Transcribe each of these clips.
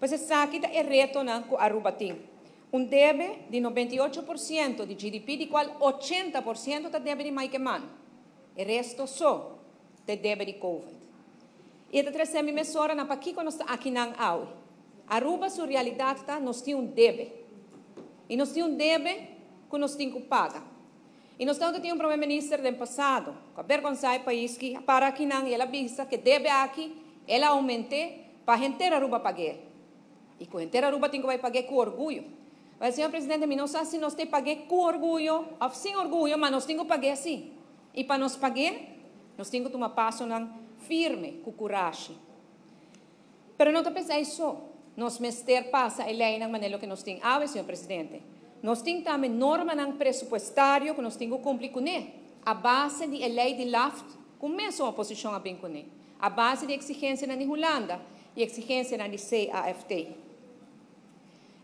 Pues esaki ta e retonan ku Aruba tin. Un debe di 98% di GDP, di kual 80% ta debe di Mike Eman. E resto so ta debe di Covid. I ta trese mi mesora na pakiko nos ta akinan awe. Aruba su realidat ta, nos tin un debe. I nos tin un debe ku nos tin ku paga. I nos tabatin un promé minister den pasado, ku a bergonsá e pais ku a para akinan i el a bisa ku e debe aki el a oument'é pa henter Aruba pag'é. I ku henter Aruba tin ku bai pag'é ku orguyo. Wèl, señor presidente, mi no sa si nos ta pag'é ku orguyo òf sin orguyo, ma nos tin ku pag'é sí. I pa nos pag'é, nos tin ku tuma pasonan firme, ku kurashi. Pero no ta p'esei so. Nos mester pasa e leinan manera loke nos tin awe, señor presidente. Nos tin tambe normanan presupuestario ku nos tin ku kumpli kuné, a base di e lei di LAFT ku mesun oposishon a bin kuné, a base di eksigensianan di Hulanda i eksigensianan di CAFT.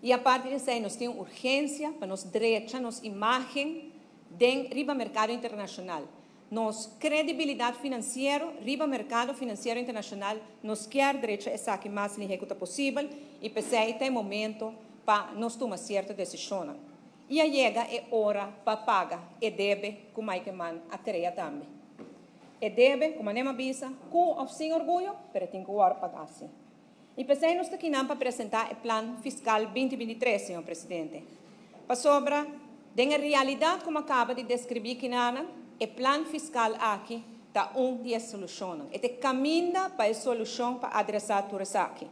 I aparte di esei nos tin un urgensia pa nos drecha nos imágen den riba merkado internashonal. Nos kredibilidat finansiero riba merkado finansiero internashonal, nos kier drecha esaki mas lihé ku ta posibel i p'esei ta e momento pa nos tuma sierto desishonnan. I a yega e ora pa paga e debe ku Mike Eman a krea tambe. E debe, ku manera mi a bisa, ku òf sin orguyo, pero e tin ku wòrdu pagá si. I p'esei nos ta kinan pa presentá e Plan Fiskal 2023, señor Presidente. Pasobra, den e realidat ku mi a kaba di deskribí kinanan, e plan fiskal aki ta un di e solushonnan. E ta e kaminda pa e solushon pa adresá tur esaki.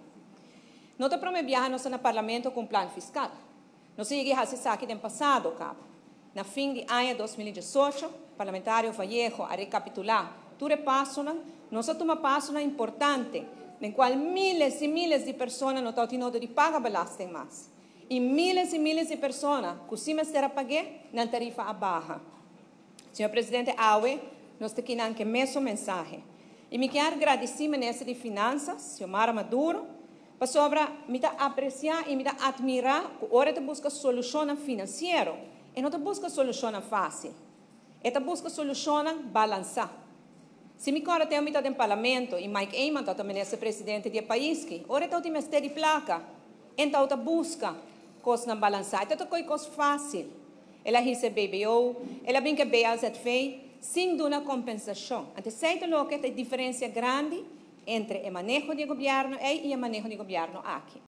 No ta promé biaha nos ta na Parlamento ku un plan fiskal. Nos a yega i hasi esaki den pasado kaba. Na fin di aña 2018, Parlamentario Vallejo a rekapitulá tur e pasonan. Nos a tuma pasonan importante den kual míles i míles di persona no tabatin nodo di paga belasting mas. I míles i míles di persona ku si mester a pag'é, nan tarifa a baha. Señor Presidente, awe nos ta kinan ku e mesun mensahe. I mi kier gradisí Minister di Finansas, Xiomara Maduro, pasobra mi ta apresiá i mi ta atmirá ku ora e ta buska solushonnan finansiero, e no ta buska solushonnan fásil. E ta buska solushonnan balansá. Si mi kòrda tempu mi ta den Parlamento i Mike Eman tabata Minister Presidente di e pais ki, ora e tabatin mester di plaka, e tabata buska kosnan balansá. E tabata kohe kos fásil. El a hisa e BBO, el a bin ku e BAZV sin duna kompensashon. Anto esei ta loke ta e diferensia grandi entre e maneho di e gobièrnu ei i e maneho di e gobièrnu aki.